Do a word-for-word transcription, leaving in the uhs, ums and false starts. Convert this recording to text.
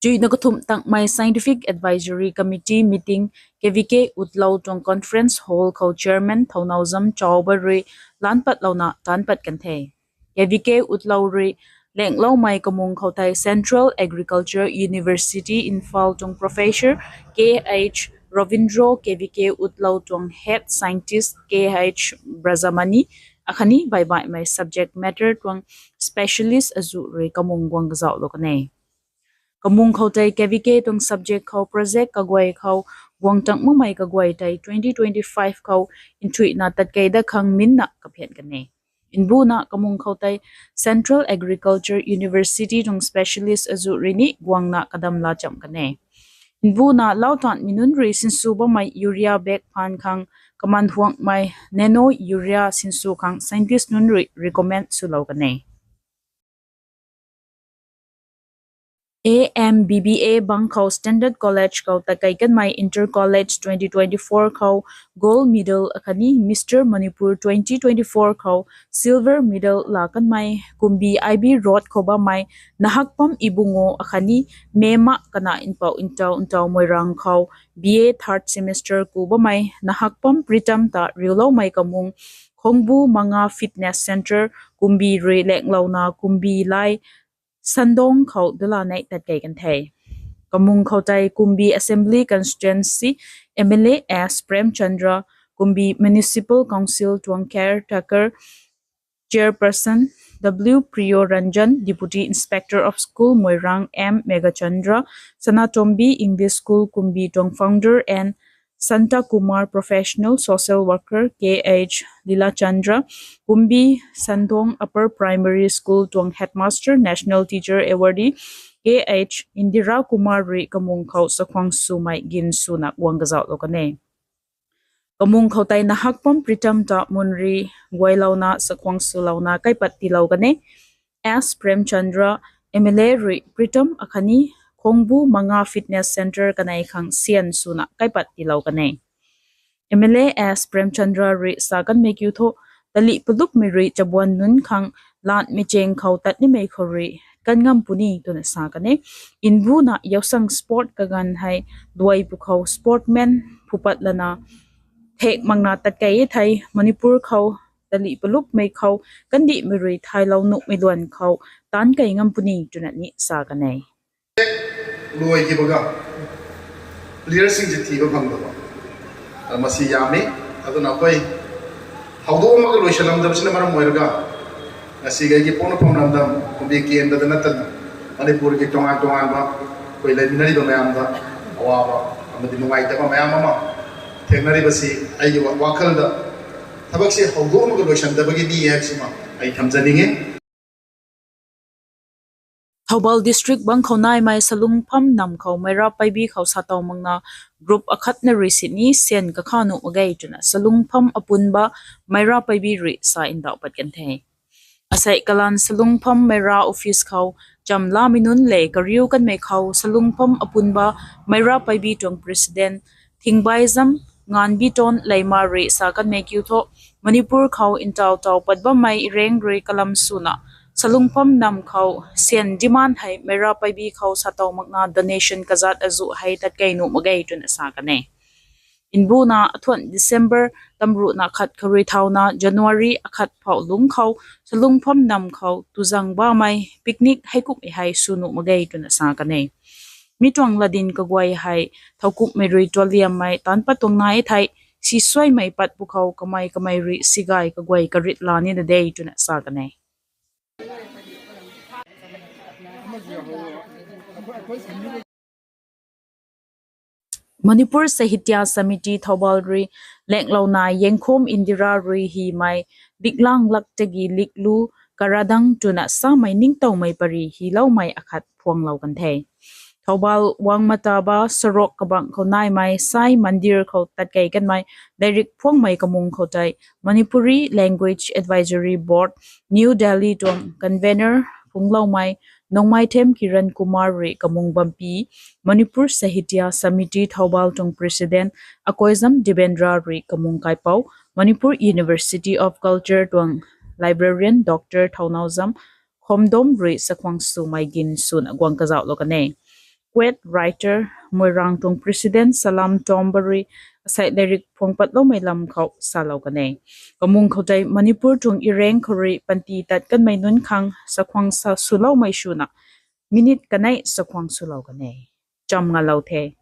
Chuina kathumh tangmei Scientific Advisory Committee meeting K V K Utlou tuang Conference Hall khou Chairman Thounaozam Chauba rui lan patlouna taanc pat kan the. K V K Utlou rui lengloumei kamung khou tei Central Agriculture University Imphal tuang Professor K H Ravindra, K V K Utlou tuang Head Scientist K H Brajamani, akhatni baibaihmei subject matter tuang specialist azuh rui kamung guang kazauhlou kan e. Kamung khou tei K V K tuang subject khou project kaguay khou guang tang makmei kaguay tei twenty twenty-five khou nthuihna tatkei dat khang minna kaphian kan e. Nbuna kamung khou tei Central Agriculture University tuang specialist azuh rui ni guangna kadam laa chamh kan e. Nbuna lau taanhmei nunc rui sinsw bammei urea bag phaan khang kaman huangmei nano urea sinsw khang scientist nunc rui recommend swlou kan e. A M B B A bang khou Standard College khou tatkei kanmei Inter College twenty twenty-four khou gold medal akhatni Mister Manipur twenty twenty-four khou silver medal laa kanmei Kumbi I B Road khou bammei Nahakpam Ibungo akhatni Mema Kana Npouh Ntau Ntau Moirang khou B A third semester ku bammei Nahakpam Pritam ta riuloumei kamung Khongbu Manga Fitness Centre Kumbi rui lenglouna Kumbi Lai Sandong khou dala nei tatkei kan the. Kamung khou tei Kumbi Assembly Constituency M L A S Premchandra, Kumbi Municipal Council tuang caretaker Chairperson W Priyo Ranjan, Deputy Inspector of School Moirang M Meghachandra, Sanatombi English School Kumbi tuang founder and Santa Kumar, professional social worker K H Lilachandra, Kumbi Sandong Upper Primary School tuang headmaster, national teacher awardee K H Indira Kumar rui kamung khou chakhwang swmei gin swna guang kazauhlou kan e. Kamung khou tei Nahakpam Pritam ta munri guaylouna chakhwang swlouna kaipat tiilou kan e. S Premchandra, M L A rui Pritam akhatni Khongbu Manga Fitness Centre kanei khang syan swna kaipat tiilou kan e. M L A S Premchandra rui sa kanmei kiu thu, talih palupmei rui chabuan nunc khang latmei cheng khou tat nimei khou rui kan ngam puni twna sa kan e. Nbuna yausang sport kaganv hei duai pwkhou sportman phupat lana thek makna tatkei e thei Manipur khou talih palupmei khou kandihmei rui thaylou nuhmei luan khou taanc kei ngam puni twna ni sa kan e. Luai ki baga player sing ji thi ba phang da ba. Masi yamei, aduna khoi howdo ma ka luai salam dam sina maram moi raga. Ngasi gai ki pona pam ram dam, kumbi kian da na tan. Manipur ki tongan tongan ba, khoi lai minari ba mayam da, awa ba, amadi nungai ta ba mayam ama. Theknari ba si, ai ki wa, wakhal da. Thabak si howdo ma ka luai san da ba ki ni hai sima, ai tham janing e. Thoubal District bang khou naimei Salungpham nam khou Meira Paibi khou satow makna group akhatna rui sini syan kakha nuh mak ge twna Salungpham apunba Meira Paibi rui sa ndauh pat kan the. Asei kalan Salungpham Meira office khou chamlamei nunc le kariu kanmei khou Salungpham apunba Meira Paibi tuang president Thingbaizam Nganbiton Leima rui sa kanmei kiu thu, Manipur khou ntaw taw pat bammei reng rui kalam swna Salungpham nam khou syan demand hei Meira Paibi khou satow makna donation kazat azuh hei tatkei nuh mak ge twna sa kan e. Nbuna athuan December tamruhna khat khou rui thauna January akhat phou lungc khou Salungpham nam khou tuzang bammei picnic heikumhmei hei sw nuh mak ge twna sa kan e. Mi tuang latdyn kaguay hei thowkumhmei rui tualiammei taanc pat tuang nai thei, sisuaimei pat pwkhou kamei kamei rui sigay kaguay karit la nina de twna sa kan e. Manipur Sahitya Samiti Thoubal rui lenglouna Yengkhom Indira rui hymei Biklang lak tagi liklu karadang twna samei ningtowmei pary hyloumei akhat phuanglou kan the. Thoubal Wangmataba sarok kabang khou naimei Sai Mandir khou tatkei kanmei lairik phuangmei kamung khou tei Manipuri Language Advisory Board, New Delhi tuang convener phungloumei Nongmaithem Kiran Kumar rui kamung bampi, Manipur Sahitya Samiti Thoubal tuang president Akoizam Dibendra rui kamung kaipouc, Manipur University of Culture tuang librarian Doctor Thounaojam Khomdom rui chakhwang swmei gin swna guang kazauhlou kan e. Kuat writer Moirang tuang president Salam Tombari asei lairik phuang patloumei lam khou salou kan e. Kamung khou tei Manipur tuang ireng khou rui panty tat kanmei nunc khang chakhwang sa swloumei swna minute kanei chakhwang swlou kan e. Cham ngalou the.